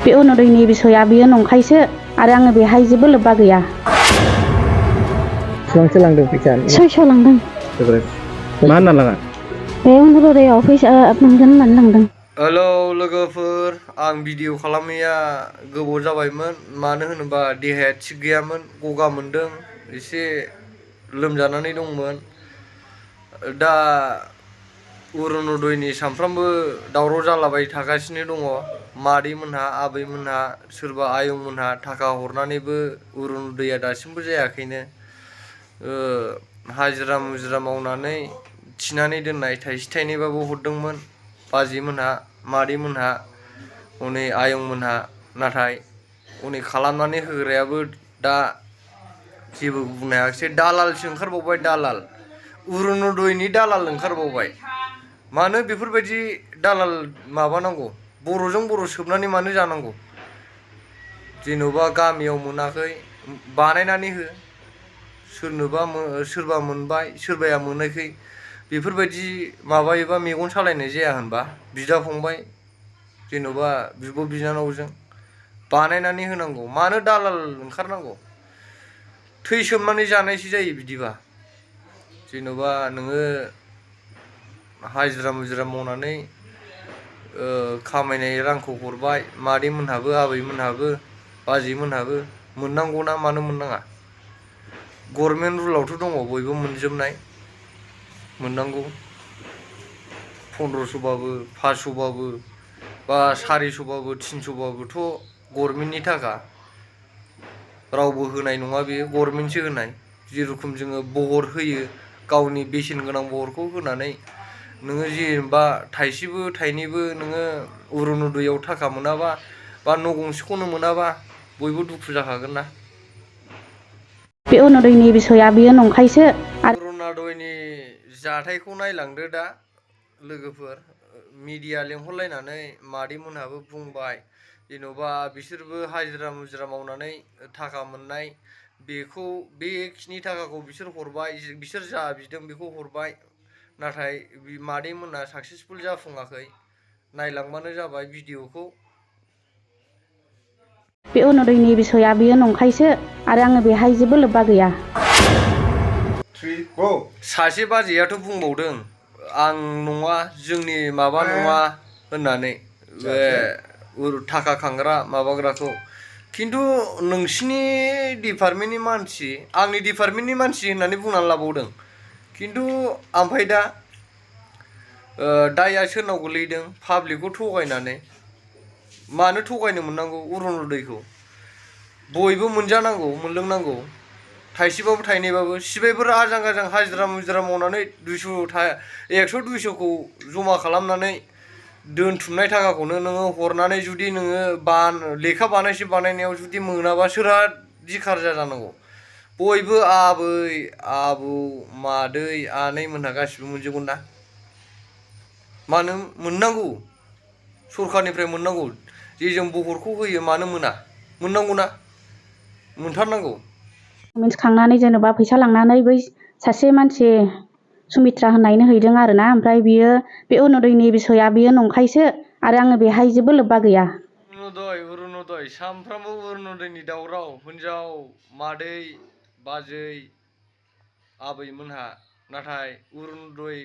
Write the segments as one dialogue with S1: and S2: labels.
S1: बे अरुण'दयनि बिसया बियो नंखायसो आरो आङो बेहाय जेबो लोब्बा गैया।
S2: बेसेबांसो लांदों फैसा?
S1: 600 लांदों।
S2: मा होनना लाङा?
S1: बे अरुण'दयआव फैसा मोनगोन होननानै लांदों।
S3: हेलौ लोगोफोर, आं भिडिअ खालामैया गोबाव जाबायमोन। मानो होनोबा देहाया थिग गैयामोन, गगा मोनदों, एसे लोमजानानै दंमोन। दा अरुण'दयनि सामफ्रामबो दावराव जालाबाय थागासिनो दङ। मादैमोनहा, आबैमोनहा, सोरबा आयंमोनहा थाखा हरनानैबो अरुण'दयआ दासिमबो जायाखैनो। हाजिरा मुजिरा मावनानै थिनानै दोननाय थाइसे थाइनैबाबो हरदोंमोन बाजैमोनहा, मादैमोनहा, हनै आयंमोनहा। नाथाय हनै खालामनानै होग्रायाबो दा जेबो बुंनो हायाखिसै। दालालसो ओंखारबावबाय, दालाल। अरुण'दयनि दालाल ओंखारबावबाय। मानो बेफोरबायदि दालाल माबानांगौ? बर'जों बर' सोबनानै मानो जानांगौ? जेन'बा गामियाव मोनाखै, बानायनानै हो। सोरबा मोनबाय, सोरबाया मोनाखै। बेफोरबायदि माबायोबा मेगन सालायनाय जाया होनबा? बिदा फंबाय, जेन'बा बिब' बिनानावजों बानायनानै होनांगौ। मानो दालाल ओंखारनांगौ? थै सोबनानै जानायसो जायो बिदिबा। जेन'बा नोङो हाजिरा मुजिरा मावनानै खामायनाय रांखौ हरबाय मादैमोनहाबो, आबैमोनहाबो, बाजैमोनहाबो। मोननांगौना, मानो मोननाङा? गभर्नमेन्ट रुलावथ' दङ बयबो मोनजोबनाय, मोननांगौ। 1500बाबो, 500बाबो, बा 400बाबो, 300बाबोथ' गभर्नमेन्टनि थाखा। रावबो होनाय नङा, बेयो गभर्नमेन्टसो होनाय। जेरखम जोङो बहर होयो, गावनि बेसेन गोनां बहरखौ होनानै नोङो जेनेबा थाइसेबो थाइनैबो नोङो अरुण'दयआव थाखा मोनाबा, बा न' गंसेखौनो मोनाबा, बयबो दुखु जाखागोन ना।
S1: बे अरुण'दयनि बिसया बियो नंखायसो।
S3: अरुण'दयनि जाथायखौ नायलांदो दा लोगोफोर। मिडिया लेंहरलायनानै मादैमोनहाबो बुंबाय, जेन'बा बिसोरबो हाजिरा मुजिरा मावनानै थाखा मोननाय, बेखौ बेखिनि थाखाखौ बिसोर हरबाय, बिसोर जा बिदों बेखौ हरबाय। नाथाय मादैमोनहा साक्सेसफुल जाफुङाखै। नायलांबानो जाबाय भिडिअखौ।
S1: बे अरुण'दयनि बिसया बियो नंखायसो आरो आङो बेहाय जेबो लोब्बा गैया।
S3: सासे बाजैयाथ' बुंबावदों, आं नङा, जोंनि माबा नङा होननानै, बे थाखा खांग्रा माबाग्राखौ। खिन्थु नोंसिनि डिपार्टमेन्टनि मानसि, आंनि डिपार्टमेन्टनि मानसि होननानै बुंनानै लाबावदों। खिन्थु ओमफ्राय दा दायआ सोरनाव गोलैदों? पाब्लिकखौ थगायनानै। मानो थगायनो मोननांगौ अरुण'दयखौ? बयबो मोनजानांगौ, मोनलोंनांगौ। थाइसेबाबो थाइनैबाबो। सिबायफोर आजां गाजां हाजिरा मुजिरा मावनानै 100 200खौ जमा खालामनानै दोनथुमनाय थाखाखौनो नोङो हरनानै जुदि नोङो लेखा बानायसे बानायनायाव जुदि मोनाबा सोरहा दि खारजा जानांगौ? बयबो आबै, आबौ, मादै, आनैमोनहा गासिबो मोनजोबगोन ना। मानो मोननांगौ? सरखारनिफ्राय मोननांगौ। जे जों बहरखौ होयो मानो मोना? मोननांगौना, मोनथारनांगौ।
S1: मिन्थिखांनानै जेनेबा फैसा लांनानै बै सासे मानसि सुमित्रा होननायनो हैदों आरोना। ओमफ्राय बियो बे अरुण'दयनि बिसया बियो नंखायसो आरो आङो बेहाय जेबो लोब्बा गैया।
S3: अरुण'दय सामफ्रामबो अरुण'दयनि दावराव। हिनजाव, मादै, बाजै, आबैमोनहा। नाथाय अरुण'दय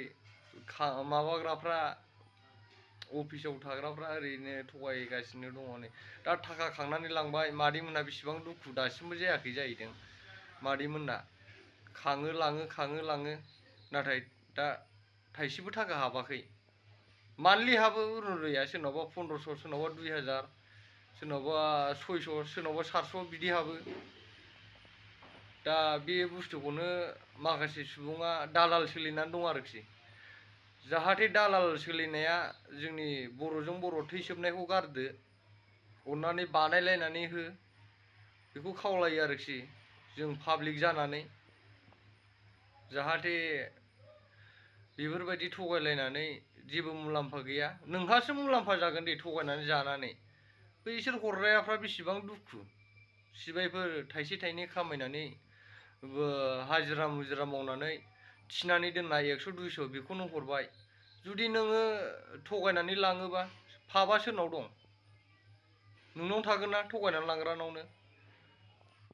S3: माबाग्राफ्रा, अफिसाव थाग्राफ्रा ओरैनो थगायगासिनो दङ नै। दा थाखा खांनानै लांबाय, मादैमोनहा बेसेबां दुखु दासिमबो जायाखै जाहैदों। मादैमोनना खाङो लाङो, नाथाय दा थाइसेबो थाखा हाबाखै। मान्थलि हाबो अरुण'दयआ, सोरनावबा 1500, सोरनावबा 2000, सोरनावबा 600, सोरनावबा 700 बिदि हाबो। दा बे बुस्थुखौनो माखासे सुबुङा दालाल सोलिनानै दं आरोखि। जाहाथे दालाल सोलिनाया जोंनि बर'जों बर' थै सोबनायखौ गारदो। अननानै बानायलायनानै हो, बेखौ खावलायो आरोखि जों पाब्लिक जानानै। जाहाथे बेफोरबायदि थगायलायनानै जेबो मुलाम्फा गैया। नोंहासो मुलाम्फा जागोन दे थगायनानै जानानै। बैसोर हरग्राफ्रा बेसेबां दुखु। सिबायफोर थाइसे थाइनै खामायनानै हाजिरा मुजिरा मावनानै थिनानै दोननाय 100 200 बेखौनो हरबाय। जुदि नोङो थगायनानै लाङोबा पापआ सोरनाव दं? नोंनाव थागोन ना थगायनानै लांग्रानावनो